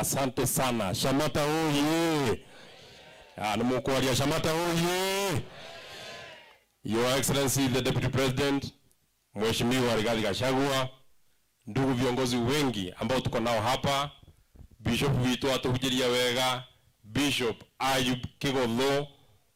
Asante sana. Shamata oye! Nĩ mũkwaria. Shamata oye! Your Excellency the Deputy President, Mheshimiwa Rigathi Gachagua, ndugu viongozi wengi ambao tuko nao hapa, Bishop witũ atuhunjĩria wega, Bishop Ayub Kigotho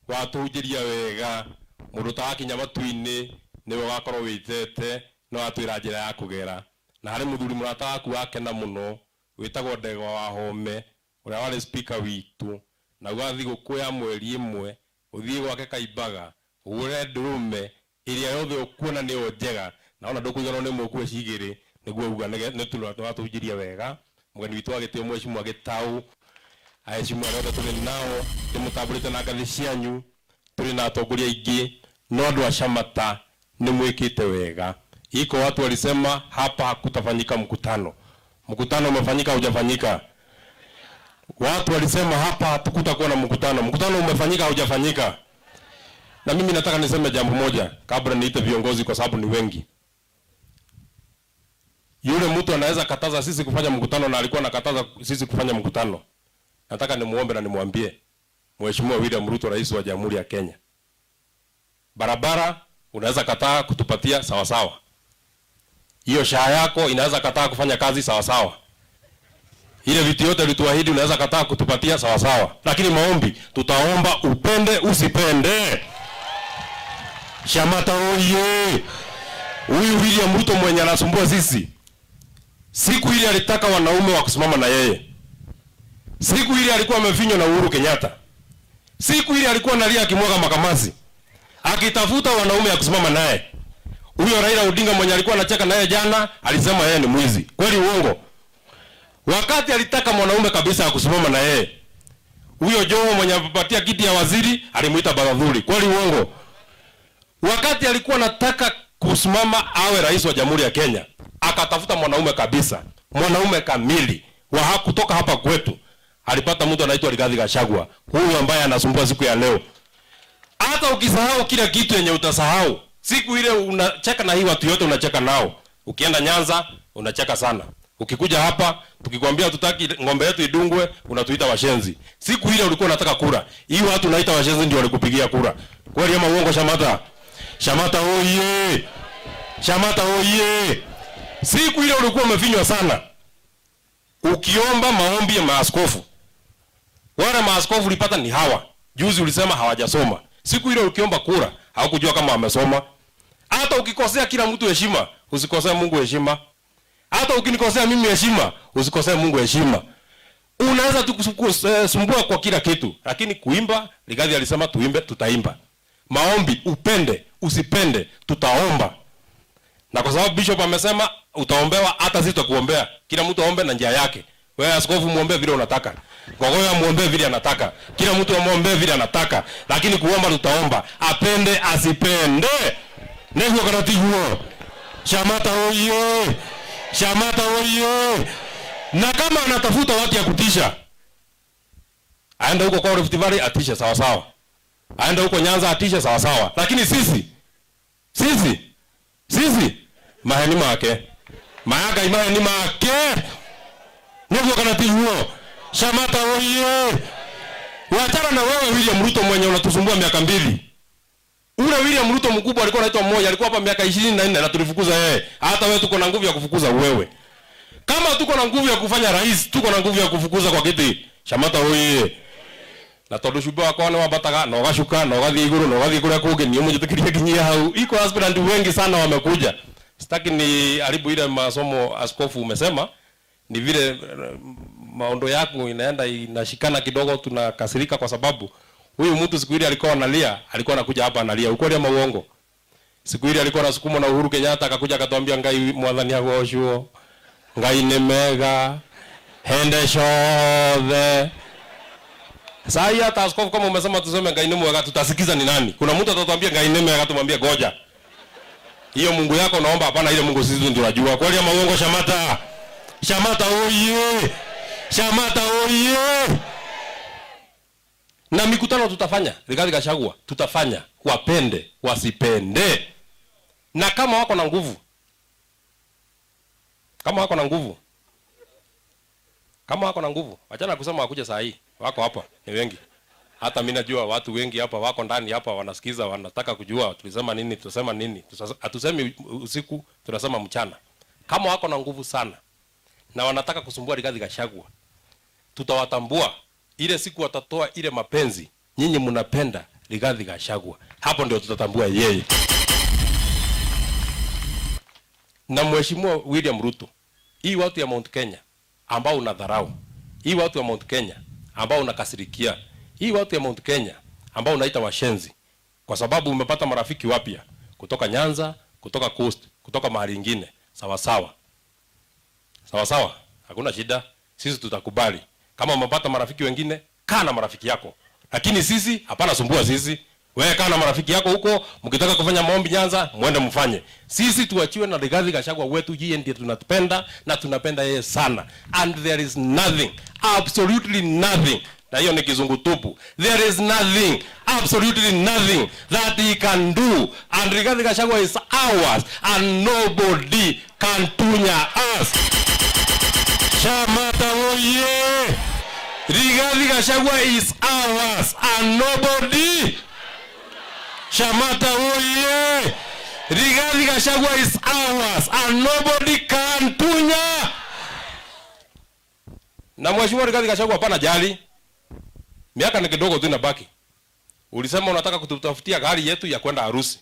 watuhunjĩria wega, mũndũ ũtarakinya matu-inĩ nĩwe ũgakorwo wĩtete no atwĩra njĩra ya kũgera. Na harĩ mũthuri mũrata waku wakena mũno wĩtagwo Ndegwa wa Home, ũrĩa warĩ speaker witũ, na uga thigũkũ ya mweri ĩmwe ũthiĩ gwake Kaimbaga ũgũre ndũrũme ĩrĩa yothe ũkuona nĩyo njega, na ona ndũkũiganwo nĩ ĩmwe ũkue cigĩrĩ, nĩguo uga nĩwatũhunjĩria wega. Mũgeni witũ wa gĩtĩo, Mheshimiwa Gĩtaũ, aheshimiwa arĩa othe tũrĩ nao, ndĩmũtambũrĩte na ngathĩ cianyu, tũrĩ na atongoria aingĩ, no andũ a Shamata nĩ mwĩkĩte wega. Iko watu walisema hapa hakutafanyika mkutano. Mkutano umefanyika, hujafanyika? Watu walisema hapa hatukutakuwa na mkutano. Mkutano umefanyika, hujafanyika? Na mimi nataka niseme jambo moja kabla niite viongozi, kwa sababu ni wengi. Yule mtu anaweza kataza sisi kufanya mkutano na alikuwa anakataza sisi kufanya mkutano. Nataka nimuombe na nimwambie Mheshimiwa William Ruto, Rais wa Jamhuri ya Kenya, barabara unaweza kataa kutupatia, sawa sawa. Hiyo SHA yako inaweza kataa kufanya kazi, sawa sawa. Ile vitu yote ulituahidi unaweza kataa kutupatia, sawa sawa. Lakini maombi tutaomba, upende usipende. Shamata oye! Huyu William Ruto mwenye anasumbua sisi, siku ile alitaka wanaume wa kusimama na yeye. Siku ile alikuwa amefinywa na Uhuru Kenyatta. Siku ile alikuwa analia akimwaga makamasi, akitafuta wanaume ya kusimama naye. Huyo Raila Odinga mwenye alikuwa anacheka naye jana alisema yeye ni mwizi. Kweli uongo? Wakati alitaka mwanaume kabisa ya kusimama na yeye, huyo Joho mwenye apatia kiti ya waziri alimuita baradhuli. Kweli uongo? Wakati alikuwa anataka kusimama awe rais wa Jamhuri ya Kenya, akatafuta mwanaume kabisa, mwanaume kamili wa kutoka hapa kwetu. Alipata mtu anaitwa Rigathi Gachagua, huyu ambaye anasumbua siku ya leo. Hata ukisahau kila kitu yenye utasahau, siku ile unacheka na hii watu yote unacheka nao. Ukienda Nyanza unacheka sana. Ukikuja hapa tukikwambia tutaki ng'ombe yetu idungwe, unatuita washenzi. Siku ile ulikuwa unataka kura, hii watu unaita washenzi ndio walikupigia kura. Kweli ama uongo, Shamata? Shamata oye! Shamata oye! Siku ile ulikuwa umefinywa sana, ukiomba maombi ya maaskofu. Wale maaskofu ulipata ni hawa. Juzi ulisema hawajasoma. Siku ile ukiomba kura, hawakujua kama wamesoma. Hata ukikosea kila mtu heshima, usikosee Mungu heshima. Hata ukinikosea mimi heshima, usikosee Mungu heshima. Unaweza tu kusumbua kwa kila kitu, lakini kuimba, Rigathi alisema tuimbe, tutaimba. Maombi, upende, usipende, tutaomba. Na kwa sababu bishop amesema utaombewa, hata sisi tutakuombea. Kila mtu aombe na njia yake. Wewe askofu muombe vile unataka. Gogoya muombe vile anataka. Kila mtu amuombe vile anataka. Lakini kuomba tutaomba. Apende asipende. Niguo kana tiguo? Shamata oye! Shamata oye! Na kama anatafuta watu ya kutisha, aende huko kwa Rift Valley atishe, sawa sawa. Aende huko Nyanza atishe, sawa sawa. Lakini sisi maheni make. Mayaga maheni make. Niguo kana tiguo? Shamata oye! Wachana na wewe William Ruto mwenye unatusumbua miaka 2. Ule William Ruto mkubwa alikuwa anaitwa Moi, alikuwa hapa miaka 24 na tulifukuza yeye. Hata wewe tuko na nguvu ya kufukuza wewe. Kama tuko na nguvu ya kufanya rais, tuko na nguvu ya kufukuza kwa kiti. Shamata oye! Na tondu cumbĩ wakwa nĩ wambataga na ũgacuka na ũgathiĩ igũrũ na ũgathiĩ kũrĩa kũngĩ, niĩ mũnjĩtĩkĩrie nginyia hau. Iko aspirant wengi sana wamekuja. Sitaki ni haribu ile masomo askofu umesema, ni vile maondo yako inaenda inashikana kidogo, tunakasirika kwa sababu huyu mtu siku ile alikuwa analia, alikuwa anakuja hapa analia. Ukweli ama uongo? Siku ile alikuwa anasukumwa na Uhuru Kenyatta, akakuja akatuambia Ngai mwathani agocwo, Ngai ni mega hende ciothe. Sasa hii hata askofu kama umesema tuseme Ngai ni mwega, tutasikiza ni nani? Kuna mtu atatuambia Ngai ni mwega, tumwambie goja. Hiyo Mungu yako naomba, hapana ile Mungu sisi ndio tunajua. Kweli ama uongo, Shamata? Shamata oye! Shamata oye! Na mikutano tutafanya, Rigathi Gachagua tutafanya, wapende wasipende. Na kama wako na nguvu, kama wako na nguvu, Kama wako na nguvu, achana kusema wakuja saa hii, wako hapa ni wengi. Hata mimi najua watu wengi hapa wako ndani hapa wanasikiza, wanataka kujua tulisema nini, tusema nini. Hatusemi usiku, tunasema mchana. Kama wako na nguvu sana na wanataka kusumbua Rigathi Gachagua, tutawatambua ile siku watatoa ile mapenzi nyinyi mnapenda Rigathi Gachagua, hapo ndio tutatambua yeye. Na Mheshimiwa William Ruto, hii watu ya Mount Kenya ambao unadharau, hii watu ya Mount Kenya ambao unakasirikia, hii watu ya Mount Kenya ambao unaita washenzi, kwa sababu umepata marafiki wapya kutoka Nyanza, kutoka Coast, kutoka mahali ingine. Sawa sawa, sawa sawa, hakuna shida, sisi tutakubali. Kama umepata marafiki wengine, kaa na marafiki yako, lakini sisi hapana, sumbua sisi. Wewe kaa na marafiki yako huko, mkitaka kufanya maombi Nyanza, muende mfanye. Sisi tuachiwe na Rigathi Gachagua wetu, yeye ndiye tunatupenda na tunapenda yeye sana. And there is nothing, absolutely nothing, na hiyo ni kizungu tupu. There is nothing, absolutely nothing that he can do. And Rigathi Gachagua is ours and nobody can tunya us. Shamata oye! Rigathi Gachagua is ours and nobody. Shamata oye! Rigathi Gachagua is ours and nobody can tunya. Na Mheshimiwa Rigathi Gachagua, hapana jali. Miaka ni kidogo tu inabaki. Ulisema unataka kututafutia gari yetu ya kwenda harusi,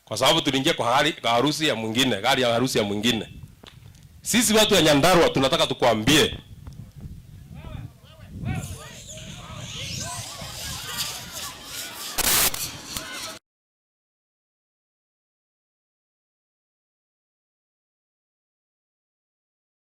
kwa sababu tuliingia kwa gari kwa harusi ya mwingine, gari ya harusi ya mwingine. Sisi watu ya Nyandarua tunataka tukwambie,